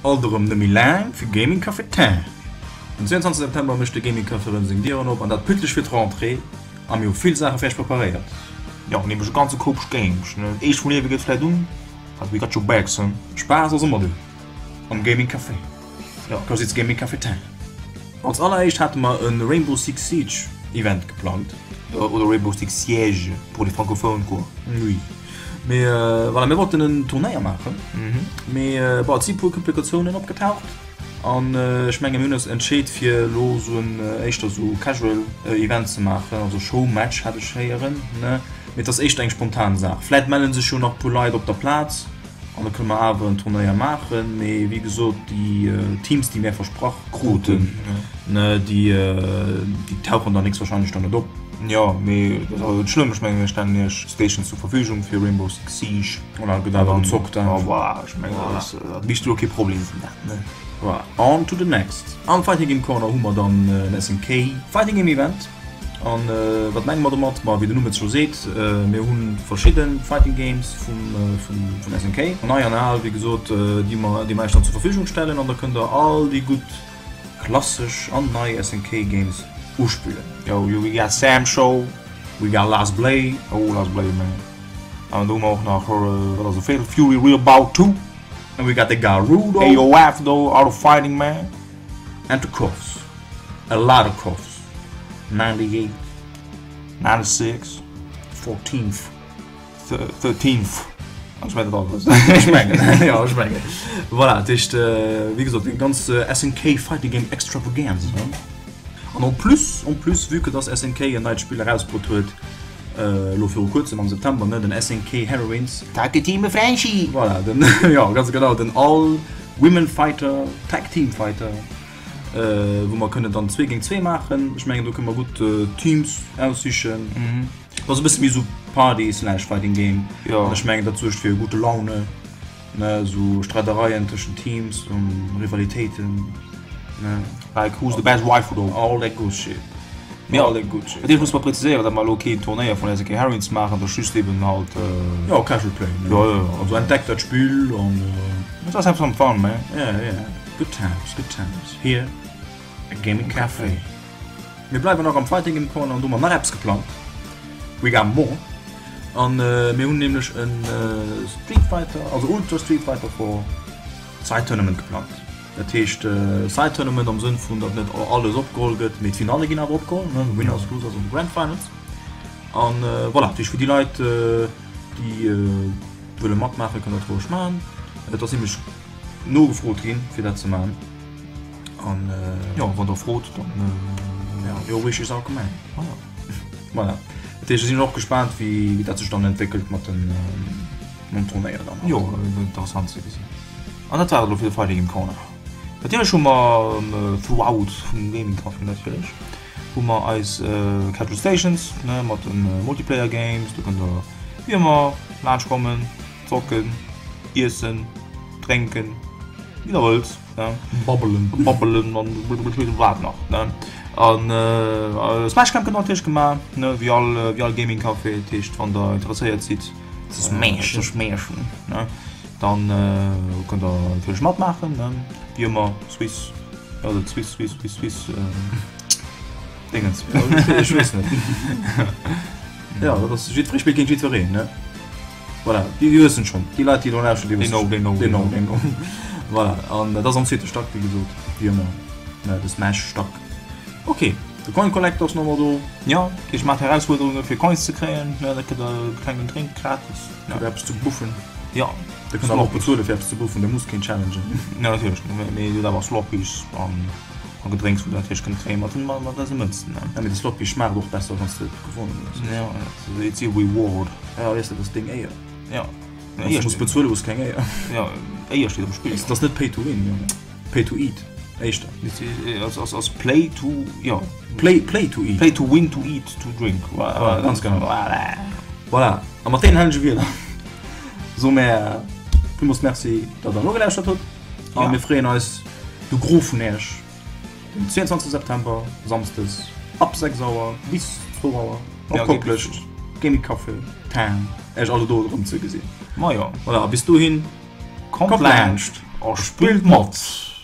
Alt erëm net méi laang fir Gaming Café Tain. Den 22 September mécht de Gaming Café erëm seng Dieren op an dat püttlech fir d'Rentrée a mir hu vill Saache fir iech preparéiert. Jo, nämlech e ganze Koup Games. Eescht vum Liewe geet vläit un, but we got your back, son. Spaass ass ëmmer do am Gaming Café. Jo. Cause it's Gaming Café Tain. Als alleréischt hate mer e Rainbow Six Siege Event geplangt. Oder Rainbow Six Siège pour les francophones quoi. Oui. Mee voilà, mir wollten en Turnéier maachen, mee bon, et si puer Komplikatiounen opgetaucht an ech menge mir hunn eis entscheet fir elo esou en éischter esou casual Event ze maachen, also Showmatch hat ech héieren, ne, mee et ass éischter eng spontan Saach. Vläit melle sech jo nach e puer Leit op der Plaz an da kënne mer awer en Turnéier maachen, mee wéi gesot, déi Teams déi mär versprach kruten, ne, déi tauchen dann héchstwahrscheinlech dann net op. Jo, mee dat ass net schlëmm. Ech mengen, mir stellen iech Stations zur Verfügung fir Rainbow Six Siege. Voilà, gëtt awer gezockt. Ja, voilà, ech mengen, dat ass, dat misst elo kee Problem sinn, dat, ne? Voilà, on to the next. Am Fighting Game Corner hu mer dann en SNK Fighting Game Event. An wat menge mer domat? Ma wéi den Numm et scho seet, mir hu verschidde Fighting Games vum, vum, vun SNK, nei an al, wéi gesot, déi mer, déi mer iech dann zur Verfügung stellen an da kënnt der all déi gutt Klassesch an nei SNK Games uspillen. Yo yo we got Sam Show. We got Last Blade. Oh Last Blade man. An do hu mer och nach wat ass Fatal Fury Real Bout 2. And we got the Garudo. AOF do Art of Fighting man. And the Koffs. A lot of Koffs. 98. 96. 14th. Thirteenth. Ech mengen dat alles. Ech mengen, jo, ech mengen. Voilà, dat heescht, wéi gesot, eng ganz SNK Fighting Game Extravaganza. An en plus, en plus, vue que dass SNK en neit Spill erausbrutt huet, elo viru kuerzem am September, ne, den SNK Heroines. Tag Team Frenchie! Voilà, den, jo, ganz genau, den All Women Fighter, Tag Team Fighter, wou mer kënnen dann 2 géint 2 maachen. Ech mengen, do kënne mer gutt Teams aussichen. Dat ass e bësse méi esou Party slash Fighting Game. Jo. An ech mengen, dat suergt fir gute Laune, ne, esou Streidereien tëschent Teams an Rivalitéiten, ne. Like who's the best waifu do. All that good shit. Jo. All that good shit. Natierlech muss mer präziséieren, datt mer elo keen Turnéier vun SNK Heroines maachen, dat ass just eben halt. Jo, Casual Play, ne. Jo, jo, jo. Also entdeckt dat Spill an. Just have some fun, man. Yeah, yeah. Good times, good times here at Gaming Café. Mir bleiwen nach am Fighting Game Corner an do hu mer nach eppes geplangt. We got more. An mir hunn nämlech e Street Fighter, also Ultra Street Fighter 4 Side Tournament geplangt. Dat heescht Side Tournament am Sënn vun, datt net alles opgeholl gëtt, mee d'Finalle ginn awer opgeholl, ne, Winners, Losers an Grand Finals. An voilà, dat heescht fir déi Leit, déi wëlle matmaachen, kënnen dat roueg maachen. Et ass nämlech nogefrot ginn, fir dat ze maachen. An jo, wann der frot, dann ja, your wish is our command. Voilà. Voilà. Dat heescht, ech sinn och gespaant, wéi dat sech dann entwéckelt mat den mam Turnéier dann. Jo, interessant ze gesinn. An dat war et elo fir de Fighting Game Corner. Natierlech hu mer throughout vum Gaming Café natierlech hu mer eis Casual Stations, ne, mat de Multiplayer Games. Do kënnt der wéi ëmmer laanscht kommen, zocken, iessen, drénken, wéi der wëllt. Babbelen. Babbelen an wat nach ne an äh, Smash Camp gëtt natierlech gemaach ne wéi all wéi all Gaming Café dat heescht wann der interesséiert sidd ze smashen ze smashen ne dann äh, kënnt der natierlech matmaachen ne wéi ëmmer Swiss also Swiss Swiss Swiss Swiss äh, Dingens Ech weess net. Ja, dat ass jiddweree spillt géint jiddwereen ne. Voilà, déi wëssen schonn, déi Leit, déi elo lauschteren, déi wëssen schonn. They know, they know. They know, they know. Voilà, an dat ass am zweete Stack, wéi gesot, wéi ëmmer, ne, de Smash-Stack. Ok, de Coin Collector ass nach ëmmer do. Jo, Dir maacht Erausfuerderunge fir Coins ze kréien, ne, da kritt der e klengen Drink gratis. Fir eppes ze buffen. Jo. Dir kënnt awer och bezuelen, fir eppes ze buffen, der musst keen challengen. Jo, natierlech, mee dir hutt awer Sloppies an Gedrénks, wou der natierlech kënnt kréien mat eise Mënzen, ne. Jo, mee de Sloppy schmaacht och besser, wann s de et gewonnen hues. Jo, it's a reward. Ja, weess de, dat ass deng Éier. Ja. Wann s du muss bezuelen, hues keng Éier. Ja, Éier steet um Spill. Dat ass net Pay to win, Jongen. Pay to eat, éischter. Ass, ass, ass Play to, ja. Play, play to eat. Play to win, to eat, to drink. Voilà, ganz genau. Voilà. Voilà. A mat deenen hellege Wierder soe mär villmools Merci, datt der nogelauschtert hutt. A Ja. mir freeën eis, de Gros vun Iech Den 22 September, Samsdes ab 6 Auer bis 2 Auer op Koplescht, Gaming Café Town, Iech alle do erëm ze gesinn. Majo. Voilà, a bis dohin, kommt laanscht! A spillt mat!